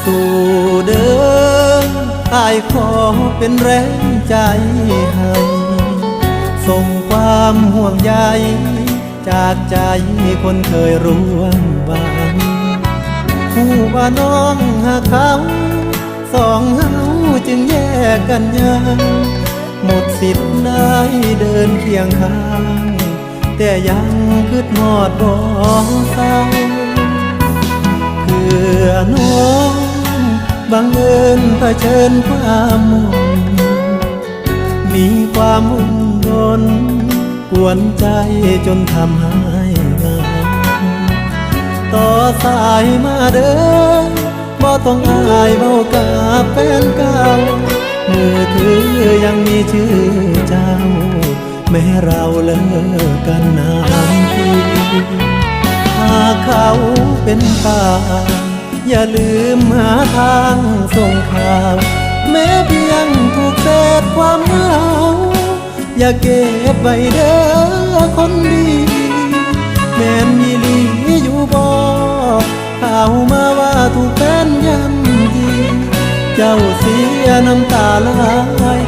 ສູ້ເດີ ອ້າຍຂໍເປັນແຮງໃຈໃຫ້ ສົ່ງຄວາມຫ່ວງໃຍຈາກໃຈຄົນເຄີຍຮ່ວມຫວັງ ຮູ້ວ່ານ້ອງຮັກເຂົາ ສອງເຮົາຈຶ່ງແຍກກັນຢ່າງ ໝົດສິດໄດ້ເດີນຄຽງຂ້າງ ແຕ່ຍັງຄິດຮອດບໍ່ເຊົາ ເພື່ອນ້ອງບັງເອີນຜະເຊີນຄວາມໝົງ ມີຄວາມອຸ່ນດົນກວນໃຈຈົນທຳໃຫ້ເຫງົາ ຕໍ່ສາຍມາເດີ ບໍ່ຕ້ອງອາຍເວົ້າກັບແຟນເກົ່າ ມືຖືຍັງມີຊື່ເຈົ້າ ແມ້ເຮົາເລີກກັນນານປີ ຫາກເຂົາເປັນຕາຍ ຢ່າລືມຫາທາງສົ່ງຂ່າວ ແມ້ພຽງທຸກເສດຄວາມເຫງົາ ຢ່າເກັບໄວ້ເດີຄົນດີ ແມ່ນອີ່ຫຼີຢູ່ບໍ່ ຂ່າວມາວ່າຖືກແຟນຍ່ຳຢີ ເຈົ້າເສຍນ້ຳຕາຫຼາຍ